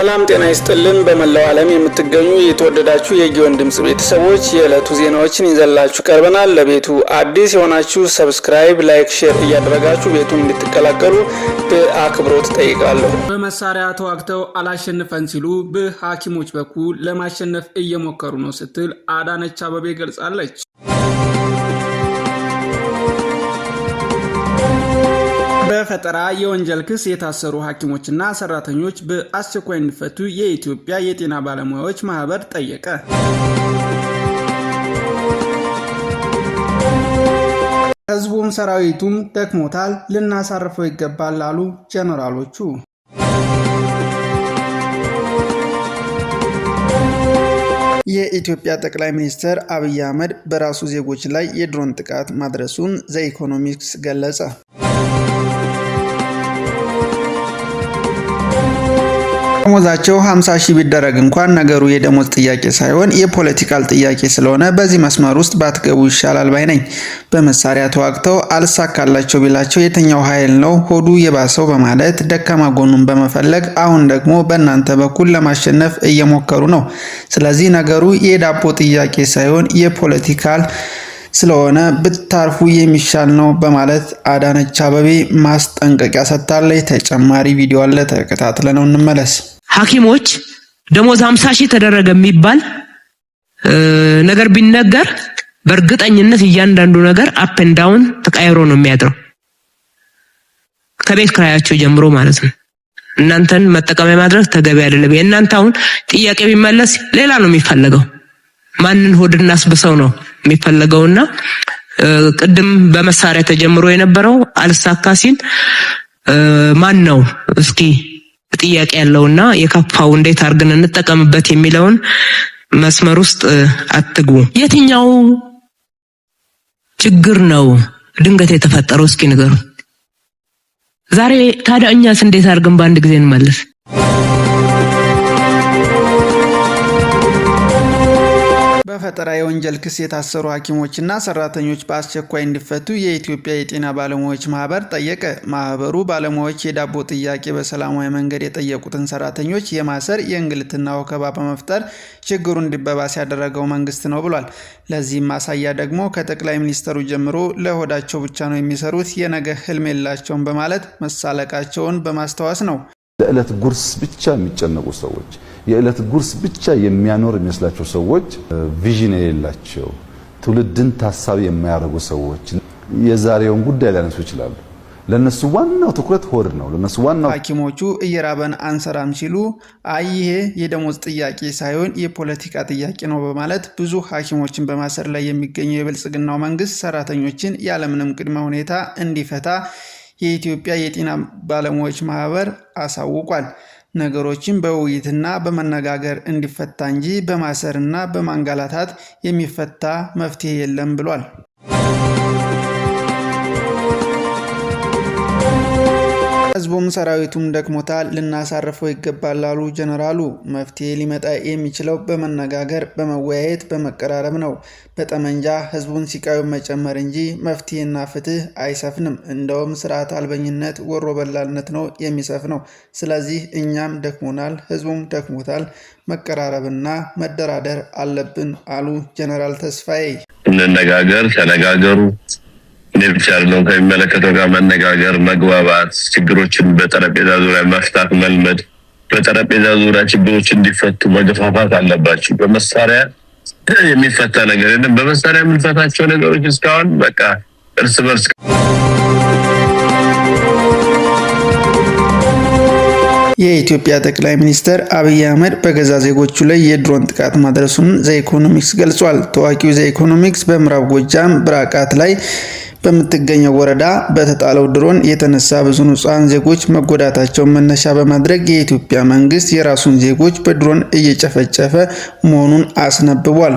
ሰላም ጤና ይስጥልን። በመላው ዓለም የምትገኙ የተወደዳችሁ የጊዮን ድምጽ ቤተሰቦች፣ የዕለቱ ዜናዎችን ይዘንላችሁ ቀርበናል። ለቤቱ አዲስ የሆናችሁ subscribe፣ like፣ share እያደረጋችሁ ቤቱን እንድትቀላቀሉ በአክብሮት እጠይቃለሁ። በመሳሪያ ተዋግተው አላሸንፈን ሲሉ በሐኪሞች በኩል ለማሸነፍ እየሞከሩ ነው ስትል አዳነች አበቤ ገልጻለች። በፈጠራ የወንጀል ክስ የታሰሩ ሐኪሞችና ሰራተኞች በአስቸኳይ እንዲፈቱ የኢትዮጵያ የጤና ባለሙያዎች ማህበር ጠየቀ። ህዝቡም ሰራዊቱም ደክሞታል፣ ልናሳርፈው ይገባል አሉ ጀነራሎቹ። የኢትዮጵያ ጠቅላይ ሚኒስትር አብይ አህመድ በራሱ ዜጎች ላይ የድሮን ጥቃት ማድረሱን ዘ ኢኮኖሚክስ ገለጸ። ደሞዛቸው 50 ሺህ ቢደረግ እንኳን ነገሩ የደሞዝ ጥያቄ ሳይሆን የ political ጥያቄ ስለሆነ በዚህ መስመር ውስጥ ባትገቡ ይሻላል ባይ ነኝ። በመሳሪያ ተዋግተው አልሳካላቸው ቢላቸው የትኛው ኃይል ነው ሆዱ የባሰው በማለት ደካማ ጎኑን በመፈለግ አሁን ደግሞ በእናንተ በኩል ለማሸነፍ እየሞከሩ ነው። ስለዚህ ነገሩ የዳቦ ጥያቄ ሳይሆን የ political ስለሆነ ብታርፉ የሚሻል ነው በማለት አዳነች አበቤ ማስጠንቀቂያ ሰጥታለች። ተጨማሪ ቪዲዮ አለ፣ ተከታትለነው እንመለስ። ሐኪሞች ደሞዝ 50 ሺህ ተደረገ የሚባል ነገር ቢነገር በእርግጠኝነት እያንዳንዱ ነገር up and down ተቀያይሮ ነው የሚያድረው፣ ከቤት ክራያቸው ጀምሮ ማለት ነው። እናንተን መጠቀሚያ ማድረግ ተገቢ አይደለም። የእናንተ አሁን ጥያቄ ቢመለስ ሌላ ነው የሚፈለገው። ማንን ሆድ እናስብሰው ነው የሚፈለገውና ቅድም በመሳሪያ ተጀምሮ የነበረው አልሳካ ሲል ማን ነው እስኪ ጥያቄ ያለውና የከፋው እንዴት አድርገን እንጠቀምበት የሚለውን መስመር ውስጥ አትግቡ። የትኛው ችግር ነው ድንገት የተፈጠረው? እስኪ ንገሩ። ዛሬ ታዲያ እኛስ እንዴት አድርገን በአንድ ጊዜ እንመለስ? በፈጠራ የወንጀል ክስ የታሰሩ ሐኪሞችና ሰራተኞች በአስቸኳይ እንዲፈቱ የኢትዮጵያ የጤና ባለሙያዎች ማህበር ጠየቀ። ማህበሩ ባለሙያዎች የዳቦ ጥያቄ በሰላማዊ መንገድ የጠየቁትን ሰራተኞች የማሰር፣ የእንግልትና ወከባ በመፍጠር ችግሩ እንዲባባስ ያደረገው መንግስት ነው ብሏል። ለዚህም ማሳያ ደግሞ ከጠቅላይ ሚኒስትሩ ጀምሮ ለሆዳቸው ብቻ ነው የሚሰሩት፣ የነገ ህልም የላቸውም በማለት መሳለቃቸውን በማስታወስ ነው። ለዕለት ጉርስ ብቻ የሚጨነቁ ሰዎች፣ የዕለት ጉርስ ብቻ የሚያኖር የሚመስላቸው ሰዎች፣ vision የሌላቸው፣ ትውልድን ታሳቢ የማያደርጉ ሰዎች የዛሬውን ጉዳይ ሊያነሱ ይችላሉ። ለነሱ ዋናው ትኩረት ሆድ ነው። ለነሱ ዋናው ሐኪሞቹ እየራበን አንሰራም ሲሉ አይ ይሄ የደሞዝ ጥያቄ ሳይሆን የፖለቲካ ጥያቄ ነው በማለት ብዙ ሐኪሞችን በማሰር ላይ የሚገኘው የብልጽግናው መንግስት ሰራተኞችን ያለምንም ቅድመ ሁኔታ እንዲፈታ የኢትዮጵያ የጤና ባለሙያዎች ማህበር አሳውቋል። ነገሮችን በውይይትና በመነጋገር እንዲፈታ እንጂ በማሰርና በማንገላታት የሚፈታ መፍትሄ የለም ብሏል። ህዝቡም ሰራዊቱም ደክሞታል፣ ልናሳርፈው ይገባል ላሉ ጀነራሉ፣ መፍትሄ ሊመጣ የሚችለው በመነጋገር፣ በመወያየት፣ በመቀራረብ ነው። በጠመንጃ ህዝቡን ሲቃዩን መጨመር እንጂ መፍትሄና ፍትህ አይሰፍንም። እንደውም ስርዓት አልበኝነት፣ ወሮ በላልነት ነው የሚሰፍነው። ስለዚህ እኛም ደክሞናል፣ ህዝቡም ደክሞታል። መቀራረብና መደራደር አለብን አሉ ጀነራል ተስፋዬ። እንነጋገር፣ ተነጋገሩ። እኔ ብቻ አይደለም፣ ከሚመለከተው ጋር መነጋገር፣ መግባባት፣ ችግሮችን በጠረጴዛ ዙሪያ መፍታት መልመድ፣ በጠረጴዛ ዙሪያ ችግሮች እንዲፈቱ መገፋፋት አለባችሁ። በመሳሪያ የሚፈታ ነገር የለም። በመሳሪያ የምንፈታቸው ነገሮች እስካሁን በቃ እርስ በርስ የኢትዮጵያ ጠቅላይ ሚኒስትር አብይ አህመድ በገዛ ዜጎቹ ላይ የድሮን ጥቃት ማድረሱን ዘኢኮኖሚክስ ገልጿል። ታዋቂው ዘኢኮኖሚክስ በምዕራብ ጎጃም ብራቃት ላይ በምትገኘው ወረዳ በተጣለው ድሮን የተነሳ ብዙ ንጹሐን ዜጎች መጎዳታቸውን መነሻ በማድረግ የኢትዮጵያ መንግስት የራሱን ዜጎች በድሮን እየጨፈጨፈ መሆኑን አስነብቧል።